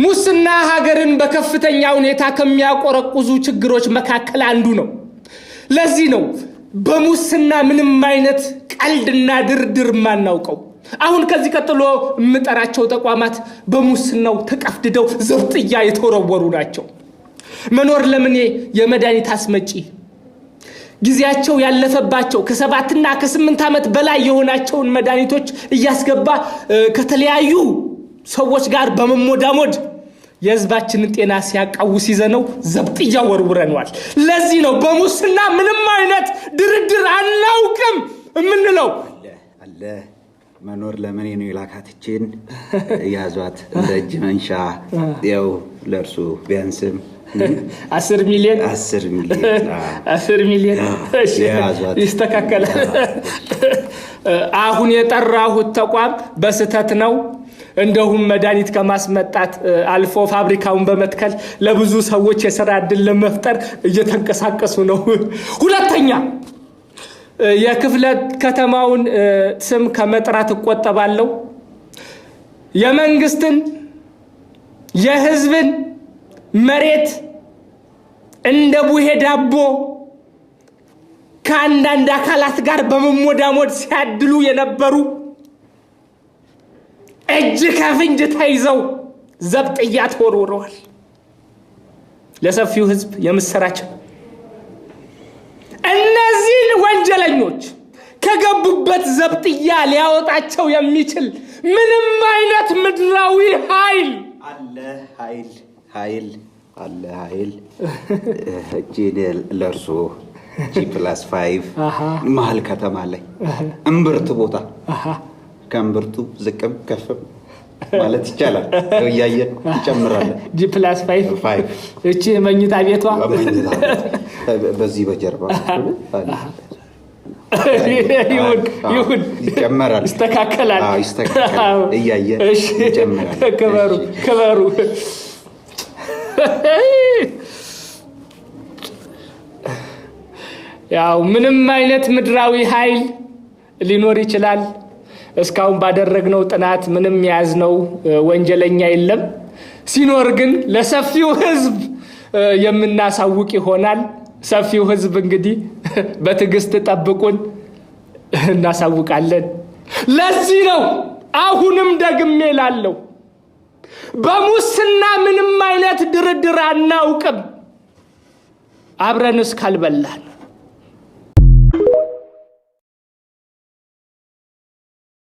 ሙስና ሀገርን በከፍተኛ ሁኔታ ከሚያቆረቁዙ ችግሮች መካከል አንዱ ነው። ለዚህ ነው በሙስና ምንም አይነት ቀልድና ድርድር የማናውቀው። አሁን ከዚህ ቀጥሎ የምጠራቸው ተቋማት በሙስናው ተቀፍድደው ዘብጥያ የተወረወሩ ናቸው። መኖር ለምኔ የመድኃኒት አስመጪ ጊዜያቸው ያለፈባቸው ከ7ና ከ8 ዓመት በላይ የሆናቸውን መድኃኒቶች እያስገባ ከተለያዩ ሰዎች ጋር በመሞዳሞድ የሕዝባችንን ጤና ሲያቃውስ ይዘነው ዘብጥያ ወርውረነዋል። ለዚህ ነው በሙስና ምንም አይነት ድርድር አናውቅም የምንለው። አለ መኖር ለምኔ ነው የላካትችን ያዟት እንደ እጅ መንሻ ያው ለእርሱ ቢያንስም 10 ሚሊዮን። 10 ሚሊዮን። 10 ሚሊዮን ያዟት። ይስተካከላል። አሁን የጠራሁት ተቋም በስህተት ነው። እንደሁም መድኃኒት ከማስመጣት አልፎ ፋብሪካውን በመትከል ለብዙ ሰዎች የስራ ዕድል ለመፍጠር እየተንቀሳቀሱ ነው። ሁለተኛ፣ የክፍለ ከተማውን ስም ከመጥራት እቆጠባለሁ። የመንግስትን የህዝብን መሬት እንደ ቡሄ ዳቦ ከአንዳንድ አካላት ጋር በመሞዳሞድ ሲያድሉ የነበሩ እጅ ከፍንጅ ተይዘው ዘብጥያ ተወርውረዋል። ለሰፊው ህዝብ የምስራች፣ እነዚህን ወንጀለኞች ከገቡበት ዘብጥያ ሊያወጣቸው የሚችል ምንም አይነት ምድራዊ ኃይል አለ፣ ኃይል፣ ኃይል አለ፣ ኃይል። እጄን ለእርሶ G+5 መሀል ከተማ ላይ እምብርት ቦታ፣ ከእምብርቱ ዝቅም ከፍም ማለት ይቻላል። እያየን እንጨምራለን። G+5። Five። እቺ መኝታ ቤቷ። መኝታ ቤት። በዚህ በጀርባ በኩል ይሁን ይሁን። ይጨመራል። ይስተካከላል። አዎ፣ ይስተካከላል። እያየን ይጨምራል። ክበሩ። እሺ። ክበሩ። ያው ምንም አይነት ምድራዊ ኃይል ሊኖር ይችላል። እስካሁን ባደረግነው ጥናት ምንም የያዝነው ወንጀለኛ የለም። ሲኖር ግን ለሰፊው ሕዝብ የምናሳውቅ ይሆናል። ሰፊው ሕዝብ እንግዲህ በትዕግስት ጠብቁን፣ እናሳውቃለን። ለዚህ ነው አሁንም ደግሜ እላለሁ፣ በሙስና ምንም አይነት ድርድር አናውቅም፣ አብረን እስካልበላን።